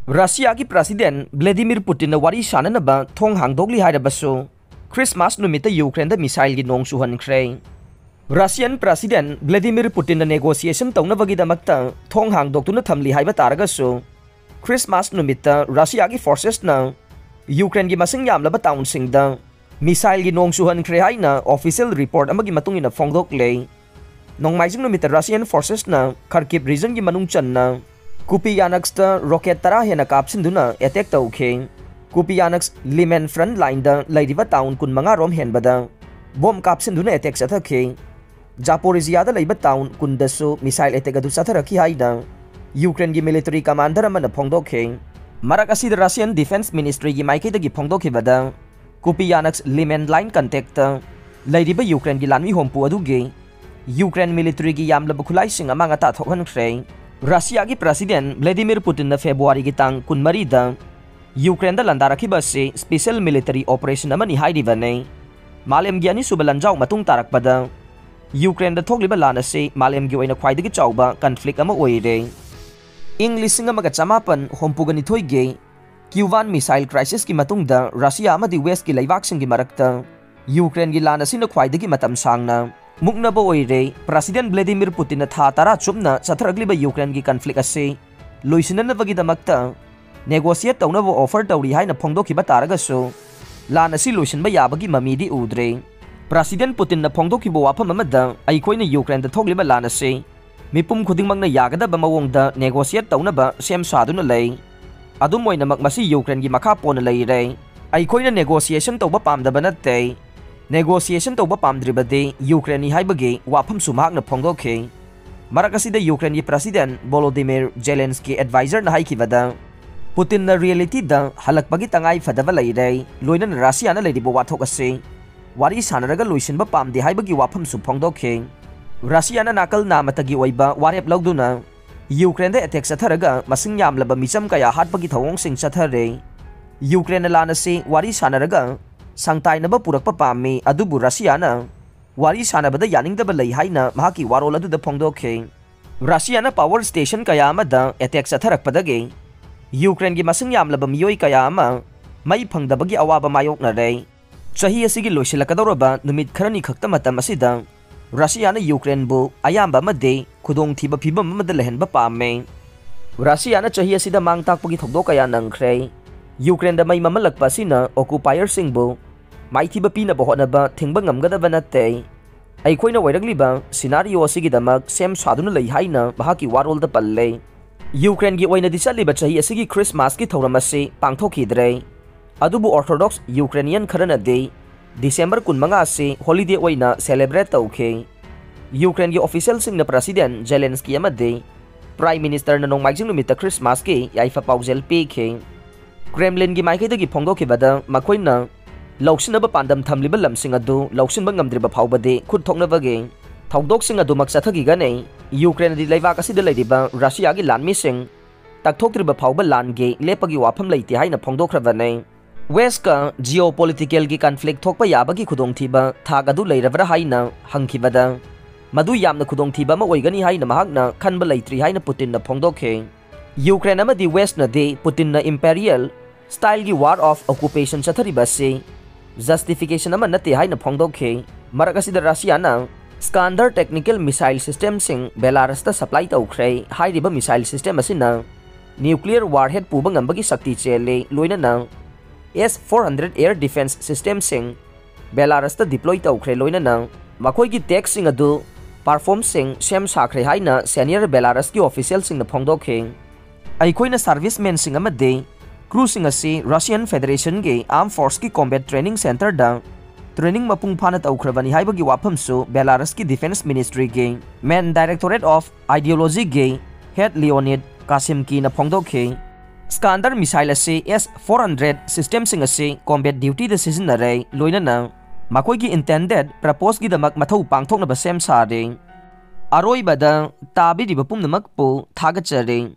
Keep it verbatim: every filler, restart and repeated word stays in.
ꯔꯁꯤꯌꯥꯒꯤ president ꯚ꯭ꯂꯦꯗꯤꯃꯤꯔ ꯄꯨꯇꯤꯟꯅ ꯋꯥꯔꯤ ꯁꯥꯅꯅꯕ ꯊꯣꯡ ꯍꯥꯡꯗꯣꯛꯂꯤ ꯍꯥꯏꯔꯕꯁꯨ, ꯈ꯭ꯔꯤꯁꯃꯥꯁ ꯅꯨꯃꯤꯠꯇ ꯌꯨꯀ꯭ꯔꯦꯟꯗ ꯃꯤꯁꯥꯏꯜꯒꯤ ꯅꯣꯡ ꯆꯨꯍꯟꯈ꯭ꯔꯦ꯫ ꯔꯁꯤꯌꯥꯟ ꯄ꯭ꯔꯁꯤꯗꯦꯟ ꯚ꯭ꯂꯦꯗꯤꯃꯤꯔ ꯄꯨꯇꯤꯟꯅ ꯅꯦꯒꯣꯁꯤꯌꯦꯁꯟ ꯇꯧꯅꯕꯒꯤꯗꯃꯛꯇ ꯊꯣꯡ ꯍꯥꯡꯗꯣꯛꯇꯨꯅ ꯊꯝꯂꯤ ꯍꯥꯏꯕ ꯇꯥꯔꯒꯁꯨ, ꯈ꯭ꯔꯤꯁꯃꯥꯁ ꯅꯨꯃꯤꯠꯇ ꯔꯁꯤꯌꯥꯒꯤ ꯐꯣꯔꯁꯦꯁꯅ ꯌꯨꯀ꯭ꯔꯦꯟꯒꯤ ꯃꯁꯤꯡ ꯌꯥꯝꯂꯕ ꯇꯥꯎꯟꯁꯤꯡꯗ ꯃꯤꯁꯥꯏꯜꯒꯤ ꯅꯣꯡ ꯆꯨꯍꯟꯈ꯭ꯔꯦ ꯍꯥꯏꯅ ꯑꯣꯐꯤꯁꯤꯌꯦꯜ ꯔꯤꯄꯣꯔꯠ ꯑꯃꯒꯤ ꯃꯇꯨꯡ ꯏꯟꯅ ꯐꯣꯡꯗꯣꯛꯂꯦ꯫ ꯅꯣꯡꯃꯥꯏꯖꯤꯡ ꯅꯨꯃꯤꯠꯇ ꯔꯁꯤꯌꯟ ꯐꯣꯔꯁꯦꯁꯅ ꯈꯔꯀꯤꯞ ꯔꯤꯖꯟꯒꯤ ꯃꯅꯨꯡ ꯆꯟꯅ ꯀꯨꯄꯤꯌꯥꯅꯛꯁꯇ ꯔꯣꯀꯦꯠ ꯇꯔꯥ ꯍꯦꯟꯅ ꯀꯥꯞꯁꯤꯟꯗꯨꯅ ꯑꯦꯇꯦꯛ ꯇꯧꯈꯤ꯫ ꯀꯨꯄꯤꯌꯥꯅꯛꯁ ꯂꯤꯃꯦꯟ ꯐ꯭ꯔꯟꯠ ꯂꯥꯏꯟꯗ ꯂꯩꯔꯤꯕ ꯇꯥꯎꯟ ꯀꯨꯟꯃꯉꯥ ꯔꯣꯝ ꯍꯦꯟꯕꯗ ꯕꯣꯝ ꯀꯥꯞꯁꯤꯟꯗꯨꯅ ꯑꯦꯇꯦꯛ ꯆꯠꯊꯈꯤ꯫ ꯖꯥꯄꯣꯔꯤꯖꯤꯌꯥꯗ ꯂꯩꯕ ꯇꯥꯎꯟ ꯀꯨꯟꯗꯁꯨ ꯃꯤꯁꯥꯏꯜ ꯑꯦꯇꯦꯛ ꯑꯗꯨ ꯆꯠꯊꯔꯛꯈꯤ ꯍꯥꯏꯅ ꯌꯨꯀ꯭ꯔꯦꯟꯒꯤ ꯃꯤꯂꯤꯇꯔꯤ ꯀꯃꯥꯟꯗꯔ ꯑꯃꯅ ꯐꯣꯡꯗꯣꯛꯈꯤ꯫ ꯃꯔꯛ ꯑꯁꯤꯗ ꯔꯁꯤꯌꯟ ꯗꯤꯐꯦꯟꯁ ꯃꯤꯅꯤꯁꯇ꯭ꯔꯤꯒꯤ ꯃꯥꯏꯀꯩꯗꯒꯤ ꯐꯣꯡꯗꯣꯛꯈꯤꯕꯗ, ꯀꯨꯄꯤꯌꯥꯅꯛꯁ ꯂꯤꯃꯦꯟ ꯂꯥꯏꯟ ꯀꯟꯇꯦꯛꯇ ꯂꯩꯔꯤꯕ ꯌꯨꯀ꯭ꯔꯦꯟꯒꯤ ꯂꯥꯟꯃꯤ ꯍꯣꯝꯄꯨ ꯑꯗꯨꯒꯤ ꯌꯨꯀ꯭ꯔꯦꯟ ꯃꯤꯂꯤꯇꯔꯤꯒꯤ ꯌꯥꯝꯂꯕ ꯈꯨꯠꯂꯥꯏꯁꯤꯡ ꯑꯃꯥꯡ ꯑꯇꯥ ꯊꯣꯛꯍꯟꯈ꯭ꯔꯦ꯫ ꯔꯁꯤꯌꯥꯒꯤ ꯄ꯭ꯔꯁꯤꯗꯦꯟ ꯚ꯭ꯂꯦꯗꯤꯃꯤꯔ ꯄꯨꯇꯤꯟꯅ ꯐꯦꯕ꯭ꯔꯨꯋꯥꯔꯤꯒꯤ ꯇꯥꯡ ꯀꯨꯟꯃꯔꯤꯗ ꯌꯨꯀ꯭ꯔꯦꯟꯗ ꯂꯥꯟꯗꯥꯔꯛꯈꯤꯕ ꯑꯁꯤ ꯁ꯭ꯄꯦꯁꯤꯌꯦꯜ ꯃꯤꯂꯤꯇꯔꯤ ꯑꯣꯄꯔꯦꯁꯟ ꯑꯃꯅꯤ ꯍꯥꯏꯔꯤꯕꯅꯤ꯫ ꯃꯥꯂꯦꯝꯒꯤ ꯑꯅꯤꯁꯨꯕ ꯂꯥꯟꯖꯥꯎ ꯃꯇꯨꯡ ꯇꯥꯔꯛꯄꯗ ꯌꯨꯀ꯭ꯔꯦꯟꯗ ꯊꯣꯛꯂꯤꯕ ꯂꯥꯟ ꯑꯁꯤ ꯃꯥꯂꯦꯝꯒꯤ ꯑꯣꯏꯅ ꯈ꯭ꯋꯥꯏꯗꯒꯤ ꯆꯥꯎꯕ ꯀꯟꯐ꯭ꯂꯤꯛ ꯑꯃ ꯑꯣꯏꯔꯦ꯫ ꯏꯪ ꯂꯤꯁꯤꯡ ꯑꯃꯒ ꯆꯃꯥꯄꯟ ꯍꯨꯝꯐꯨꯒ ꯅꯤꯊꯣꯏꯒꯤ ꯀ꯭ꯌꯨꯕꯥꯟ ꯃꯤꯁꯥꯏꯜ ꯀ꯭ꯔꯥꯏꯁꯤꯁꯀꯤ ꯃꯇꯨꯡꯗ ꯔꯁꯤꯌꯥ ꯑꯃꯗꯤ ꯋꯦꯁꯀꯤ ꯂꯩꯕꯥꯛꯁꯤꯡꯒꯤ ꯃꯔꯛꯇ ꯌꯨꯀ꯭ꯔꯦꯟꯒꯤ ꯂꯥꯟ ꯑꯁꯤꯅ ꯈ꯭ꯋꯥꯏꯗꯒꯤ ꯃꯇꯝ ꯁꯥꯡꯅ ꯃꯨꯛꯅꯕ ꯑꯣꯏꯔꯦ꯫ ꯄ꯭ꯔꯁꯤꯗꯦꯟ ꯚ꯭ꯂꯦꯗꯤꯃꯤꯔ ꯄꯨꯇꯤꯟꯅ ꯊꯥ ꯇꯔꯥ ꯆꯨꯞꯅ ꯆꯠꯊꯔꯛꯂꯤꯕ ꯌꯨꯀ꯭ꯔꯦꯟꯒꯤ ꯀꯟꯐ꯭ꯂꯤꯛ ꯑꯁꯤ ꯂꯣꯏꯁꯤꯟꯅꯅꯕꯒꯤꯗꯃꯛꯇ ꯅꯦꯒꯣꯁꯤꯌꯦꯠ ꯇꯧꯅꯕ ꯑꯣꯐꯔ ꯇꯧꯔꯤ ꯍꯥꯏꯅ ꯐꯣꯡꯗꯣꯛꯈꯤꯕ ꯇꯥꯔꯒꯁꯨ, ꯂꯥꯟ ꯑꯁꯤ ꯂꯣꯏꯁꯤꯟꯕ ꯌꯥꯕꯒꯤ ꯃꯃꯤꯗꯤ ꯎꯗ꯭ꯔꯦ꯫ ꯄ꯭ꯔꯁꯤꯗꯦꯟ ꯄꯨꯇꯤꯟꯅ ꯐꯣꯡꯗꯣꯛꯈꯤꯕ ꯋꯥꯐꯝ ꯑꯃꯗ, ꯑꯩꯈꯣꯏꯅ ꯌꯨꯀ꯭ꯔꯦꯟꯗ ꯊꯣꯛꯂꯤꯕ ꯂꯥꯟ ꯑꯁꯤ ꯃꯤꯄꯨꯝ ꯈꯨꯗꯤꯡꯃꯛꯅ ꯌꯥꯒꯗꯕ ꯃꯑꯣꯡꯗ ꯅꯦꯒꯣꯁꯤꯌꯦꯠ ꯇꯧꯅꯕ ꯁꯦꯝ ꯁꯥꯗꯨꯅ ꯂꯩ꯫ ꯑꯗꯨꯝ ꯑꯣꯏꯅꯃꯛ, ꯃꯁꯤ ꯌꯨꯀ꯭ꯔꯦꯟꯒꯤ ꯃꯈꯥ ꯄꯣꯟꯅ ꯂꯩꯔꯦ꯫ ꯑꯩꯈꯣꯏꯅ ꯅꯦꯒꯣꯁꯤꯌꯦꯁꯟ ꯇꯧꯕ ꯄꯥꯝꯗꯕ ꯅꯠꯇꯦ꯫ ꯅꯦꯒꯣꯁꯤꯌꯦꯁꯟ ꯇꯧꯕ ꯄꯥꯝꯗ꯭ꯔꯤꯕꯗꯤ ꯌꯨꯀ꯭ꯔꯦꯟꯅꯤ ꯍꯥꯏꯕꯒꯤ ꯋꯥꯐꯝꯁꯨ ꯃꯍꯥꯛꯅ ꯐꯣꯡꯗꯣꯛꯈꯤ꯫ ꯃꯔꯛ ꯑꯁꯤꯗ, ꯌꯨꯀ꯭ꯔꯦꯟꯒꯤ ꯄ꯭ꯔꯁꯤꯗꯦꯟ ꯚꯣꯂꯣꯗꯤꯃꯤꯔ ꯖꯦꯂꯦꯟꯁꯀꯤ ꯑꯦꯗꯚꯥꯏꯖꯔꯅ ꯍꯥꯏꯈꯤꯕꯗ, ꯄꯨꯇꯤꯟꯅ ꯔꯤꯌꯦꯂꯤꯇꯤꯗ ꯍꯜꯂꯛꯄꯒꯤ ꯇꯉꯥꯏ ꯐꯗꯕ ꯂꯩꯔꯦ, ꯂꯣꯏꯅꯅ ꯔꯁꯤꯌꯥꯅ ꯂꯩꯔꯤꯕ ꯋꯥꯊꯣꯛ ꯑꯁꯤ ꯋꯥꯔꯤ ꯁꯥꯅꯔꯒ ꯂꯣꯏꯁꯤꯟꯕ ꯄꯥꯝꯗꯦ ꯍꯥꯏꯕꯒꯤ ꯋꯥꯐꯝꯁꯨ ꯐꯣꯡꯗꯣꯛꯈꯤ꯫ ꯔꯁꯤꯌꯥꯅ ꯅꯥꯀꯜ ꯅꯥꯃꯠꯇꯒꯤ ꯑꯣꯏꯕ ꯋꯥꯔꯦꯞ ꯂꯧꯗꯨꯅ ꯌꯨꯀ꯭ꯔꯦꯟꯗ ꯑꯦꯇꯦꯛ ꯆꯠꯊꯔꯒ ꯃꯁꯤꯡ ꯌꯥꯝꯂꯕ ꯃꯤꯆꯝ ꯀꯌꯥ ꯍꯥꯠꯄꯒꯤ ꯊꯧꯑꯣꯡꯁꯤꯡ ꯆꯠꯊꯔꯦ꯫ ꯌꯨꯀ꯭ꯔꯦꯟꯅ ꯂꯥꯟ ꯑꯁꯤ ꯋꯥꯔꯤ ꯁꯥꯅꯔꯒ ꯁꯥꯡꯇꯥꯏꯅꯕ ꯄꯨꯔꯛꯄ ꯄꯥꯝꯃꯤ, ꯑꯗꯨꯕꯨ ꯔꯁꯤꯌꯥꯅ ꯋꯥꯔꯤ ꯁꯥꯅꯕꯗ ꯌꯥꯅꯤꯡꯗꯕ ꯂꯩ ꯍꯥꯏꯅ ꯃꯍꯥꯛꯀꯤ ꯋꯥꯔꯣꯜ ꯑꯗꯨꯗ ꯐꯣꯡꯗꯣꯛꯈꯤ꯫ ꯔꯁꯤꯌꯥꯅ ꯄꯥꯋꯔ ꯁ꯭ꯇꯦꯁꯟ ꯀꯌꯥ ꯑꯃꯗ ꯑꯦꯇꯦꯛ ꯆꯠꯊꯔꯛꯄꯗꯒꯤ ꯌꯨꯀ꯭ꯔꯦꯟꯒꯤ ꯃꯁꯤꯡ ꯌꯥꯝꯂꯕ ꯃꯤꯑꯣꯏ ꯀꯌꯥ ꯑꯃ ꯃꯩ ꯐꯪꯗꯕꯒꯤ ꯑꯋꯥꯕ ꯃꯥꯌꯣꯛꯅꯔꯦ꯫ ꯆꯍꯤ ꯑꯁꯤꯒꯤ ꯂꯣꯏꯁꯤꯜꯂꯛꯀꯗꯧꯔꯕ ꯅꯨꯃꯤꯠ ꯈꯔꯅꯤ ꯈꯛꯇ ꯃꯇꯝ ꯑꯁꯤꯗ ꯔꯁꯤꯌꯥꯅ ꯌꯨꯀ꯭ꯔꯦꯟꯕꯨ ꯑꯌꯥꯝꯕ ꯑꯃꯗꯤ ꯈꯨꯗꯣꯡꯊꯤꯕ ꯐꯤꯕꯝ ꯑꯃꯗ ꯂꯩꯍꯟꯕ ꯄꯥꯝꯃꯦ꯫ ꯔꯁꯤꯌꯥꯅ ꯆꯍꯤ ꯑꯁꯤꯗ ꯃꯥꯡ ꯇꯥꯛꯄꯒꯤ ꯊꯧꯗꯣꯛ ꯀꯌꯥ ꯅꯪꯈ꯭ꯔꯦ꯫ ꯌꯨꯀ꯭ꯔꯦꯟꯗ ꯃꯩ ꯃꯝꯍꯜꯂꯛꯄ ꯑꯁꯤꯅ ꯑꯣꯀꯨꯄꯥꯌꯔꯁꯤꯡꯕꯨ ꯃꯥꯏꯊꯤꯕ ꯄꯤꯅꯕ ꯍꯣꯠꯅꯕ ꯊꯤꯡꯕ ꯉꯝꯒꯗꯕ ꯅꯠꯇꯦ꯫ ꯑꯩꯈꯣꯏꯅ ꯑꯣꯏꯔꯛꯂꯤꯕ ꯁꯤꯅꯥꯔꯤꯑꯣ ꯑꯁꯤꯒꯤꯗꯃꯛ ꯁꯦꯝ ꯁꯥꯗꯨꯅ ꯂꯩ ꯍꯥꯏꯅ ꯃꯍꯥꯛꯀꯤ ꯋꯥꯔꯣꯜꯗ ꯄꯜꯂꯦ꯫ ꯌꯨꯀ꯭ꯔꯦꯟꯒꯤ ꯑꯣꯏꯅꯗꯤ ꯆꯠꯂꯤꯕ ꯆꯍꯤ ꯑꯁꯤꯒꯤ ꯈ꯭ꯔꯤꯁꯃꯥꯁꯀꯤ ꯊꯧꯔꯝ ꯑꯁꯤ ꯄꯥꯡꯊꯣꯛꯈꯤꯗ꯭ꯔꯦ꯫ ꯑꯗꯨꯕꯨ ꯑꯣꯔꯊꯣꯗꯣꯛꯁ ꯌꯨꯀ꯭ꯔꯦꯅꯤꯌꯟ ꯈꯔꯅꯗꯤ ꯗꯤꯁꯦꯝꯕꯔ ꯀꯨꯟꯃꯉꯥ ꯑꯁꯤ ꯍꯣꯂꯤꯗꯦ ꯑꯣꯏꯅ ꯁꯦꯂꯦꯕ꯭ꯔꯦꯠ ꯇꯧꯈꯤ꯫ ꯌꯨꯀ꯭ꯔꯦꯟꯒꯤ ꯑꯣꯐꯤꯁꯤꯌꯦꯜꯁꯤꯡꯅ ꯄ꯭ꯔꯁꯤꯗꯦꯟ ꯖꯦꯂꯦꯟꯁꯀꯤ ꯑꯃꯗꯤ ꯄ꯭ꯔꯥꯏꯝ ꯃꯤꯅꯤꯁꯇꯔꯅ ꯅꯣꯡꯃꯥꯏꯖꯤꯡ ꯅꯨꯃꯤꯠꯇ ꯈ꯭ꯔꯤꯁꯃꯥꯁꯀꯤ ꯌꯥꯏꯐ ꯄꯥꯎꯖꯦꯜ ꯄꯤꯈꯤ꯫ ꯀ꯭ꯔꯦꯝꯂꯤꯟꯒꯤ ꯃꯥꯏꯀꯩꯗꯒꯤ ꯐꯣꯡꯗꯣꯛꯈꯤꯕꯗ ꯃꯈꯣꯏꯅ ꯂꯧꯁꯤꯟꯅꯕ ꯄꯥꯟꯗꯝ ꯊꯝꯂꯤꯕ ꯂꯝꯁꯤꯡ ꯑꯗꯨ ꯂꯧꯁꯤꯟꯕ ꯉꯝꯗ꯭ꯔꯤꯕ ꯐꯥꯎꯕꯗꯤ ꯈꯨꯠ ꯊꯣꯛꯅꯕꯒꯤ ꯊꯧꯗꯣꯛꯁꯤꯡ ꯑꯗꯨꯃꯛ ꯆꯠꯊꯈꯤꯒꯅꯤ꯫ ꯌꯨꯀ꯭ꯔꯦꯟꯗꯤ ꯂꯩꯕꯥꯛ ꯑꯁꯤꯗ ꯂꯩꯔꯤꯕ ꯔꯁꯤꯌꯥꯒꯤ ꯂꯥꯟꯃꯤꯁꯤꯡ ꯇꯛꯊꯣꯛꯇ꯭ꯔꯤꯕ ꯐꯥꯎꯕ ꯂꯥꯟꯒꯤ ꯂꯦꯞꯄꯒꯤ ꯋꯥꯐꯝ ꯂꯩꯇꯦ ꯍꯥꯏꯅ ꯐꯣꯡꯗꯣꯛꯈ꯭ꯔꯕꯅꯤ꯫ ꯋꯦꯁꯀ ꯖꯤꯑꯣꯄꯣꯂꯤꯇꯤꯀꯦꯜꯒꯤ ꯀꯟꯐ꯭ꯂꯤꯛ ꯊꯣꯛꯄ ꯌꯥꯕꯒꯤ ꯈꯨꯗꯣꯡꯊꯤꯕ ꯊꯥꯛ ꯑꯗꯨ ꯂꯩꯔꯕ꯭ꯔꯥ ꯍꯥꯏꯅ ꯍꯪꯈꯤꯕꯗ, ꯃꯗꯨ ꯌꯥꯝꯅ ꯈꯨꯗꯣꯡꯊꯤꯕ ꯑꯃ ꯑꯣꯏꯒꯅꯤ ꯍꯥꯏꯅ ꯃꯍꯥꯛꯅ ꯈꯟꯕ ꯂꯩꯇ꯭ꯔꯤ ꯍꯥꯏꯅ ꯄꯨꯇꯤꯟꯅ ꯐꯣꯡꯗꯣꯛꯈꯤ꯫ ꯌꯨꯀ꯭ꯔꯦꯟ ꯑꯃꯗꯤ ꯋꯦꯁꯅꯗꯤ ꯄꯨꯇꯤꯟꯅ ꯏꯝꯄꯦꯔꯤꯌꯦꯜ ꯁ꯭ꯇꯥꯏꯜꯒꯤ ꯋꯥꯔ ꯑꯣꯐ ꯑꯣꯀꯨꯄꯦꯁꯟ ꯆꯠꯊꯔꯤꯕ ꯑꯁꯤ ꯖꯁꯇꯤꯐꯤꯀꯦꯁꯟ ꯑꯃ ꯅꯠꯇꯦ ꯍꯥꯏꯅ ꯐꯣꯡꯗꯣꯛꯈꯤ꯫ ꯃꯔꯛ ꯑꯁꯤꯗ ꯔꯁꯤꯌꯥꯅ ꯁ꯭ꯀꯥꯟꯗꯔ ꯇꯦꯛꯅꯤꯀꯦꯜ ꯃꯤꯁꯥꯏꯜ ꯁꯤꯁꯇꯦꯝꯁꯤꯡ ꯕꯦꯂꯥꯔꯁꯇ ꯁꯄ꯭ꯂꯥꯏ ꯇꯧꯈ꯭ꯔꯦ꯫ ꯍꯥꯏꯔꯤꯕ ꯃꯤꯁꯥꯏꯜ ꯁꯤꯁꯇꯦꯝ ꯑꯁꯤꯅ ꯅ꯭ꯌꯨꯀ꯭ꯂꯤꯌꯔ ꯋꯥꯔꯍꯦꯗ ꯄꯨꯕ ꯉꯝꯕꯒꯤ ꯁꯛꯇꯤ ꯆꯦꯜꯂꯤ, ꯂꯣꯏꯅꯅ ꯑꯦꯁ ꯐꯣꯔ ꯍꯟꯗ꯭ꯔꯦꯗ ꯑꯦꯌꯔ ꯗꯤꯐꯦꯟꯁ ꯁꯤꯁꯇꯦꯝꯁꯤꯡ ꯕꯦꯂꯥꯔꯁꯇ ꯗꯤꯄ꯭ꯂꯣꯏ ꯇꯧꯈ꯭ꯔꯦ, ꯂꯣꯏꯅꯅ ꯃꯈꯣꯏꯒꯤ ꯇꯦꯛꯁꯤꯡ ꯑꯗꯨ ꯄꯔꯐꯣꯝꯁꯤꯡ ꯁꯦꯝ ꯁꯥꯈ꯭ꯔꯦ ꯍꯥꯏꯅ ꯁꯦꯅꯤꯌꯔ ꯕꯦꯂꯥꯔꯁꯀꯤ ꯑꯣꯐꯤꯁꯤꯌꯦꯜꯁꯤꯡꯅ ꯐꯣꯡꯗꯣꯛꯈꯤ꯫ ꯑꯩꯈꯣꯏꯅ ꯁꯥꯔꯚꯤꯁꯃꯦꯟꯁꯤꯡ ꯑꯃꯗꯤ ꯀ꯭ꯔꯨꯁꯤꯡ ꯑꯁꯤ ꯔꯁꯤꯌꯟ ꯐꯦꯗꯔꯦꯁꯟꯒꯤ ꯑꯥꯔꯝ ꯐꯣꯔꯁꯀꯤ ꯀꯣꯝꯕꯦꯠ ꯇ꯭ꯔꯦꯅꯤꯡ ꯁꯦꯟꯇꯔꯗ ꯇ꯭ꯔꯦꯅꯤꯡ ꯃꯄꯨꯡ ꯐꯥꯅ ꯇꯧꯈ꯭ꯔꯕꯅꯤ ꯍꯥꯏꯕꯒꯤ ꯋꯥꯐꯝꯁꯨ ꯕꯦꯂꯥꯔꯁꯀꯤ ꯗꯤꯐꯦꯟꯁ ꯃꯤꯅꯤꯁꯇ꯭ꯔꯤꯒꯤ ꯃꯦꯟ ꯗꯥꯏꯔꯦꯛꯇꯣꯔꯦꯠ ꯑꯣꯐ ꯑꯥꯏꯗꯤꯌꯣꯂꯣꯖꯤꯒꯤ ꯍꯦꯗ ꯂꯤꯑꯣꯅꯤꯗ ꯀꯥꯁꯤꯝꯀꯤꯅ ꯐꯣꯡꯗꯣꯛꯈꯤ꯫ ꯁ꯭ꯀꯥꯟꯗꯔ ꯃꯤꯁꯥꯏꯜ ꯑꯁꯤ ꯑꯦꯁ ꯐꯣꯔ ꯍꯟꯗ꯭ꯔꯦꯗ ꯁꯤꯁꯇꯦꯝꯁꯤꯡ ꯑꯁꯤ ꯀꯣꯝꯕꯦꯠ ꯗ꯭ꯌꯨꯇꯤꯗ ꯁꯤꯖꯤꯟꯅꯔꯦ, ꯂꯣꯏꯅꯅ ꯃꯈꯣꯏꯒꯤ ꯏꯟꯇꯦꯟꯗꯦꯗ ꯄꯔꯄꯣꯁꯀꯤꯗꯃꯛ ꯃꯊꯧ ꯄꯥꯡꯊꯣꯛꯅꯕ ꯁꯦꯝ ꯁꯥꯔꯦ꯫ ꯑꯔꯣꯏꯕꯗ ꯇꯥꯕꯤꯔꯤꯕ ꯄꯨꯝꯅꯃꯛꯄꯨ ꯊꯥꯒꯠꯆꯔꯤ꯫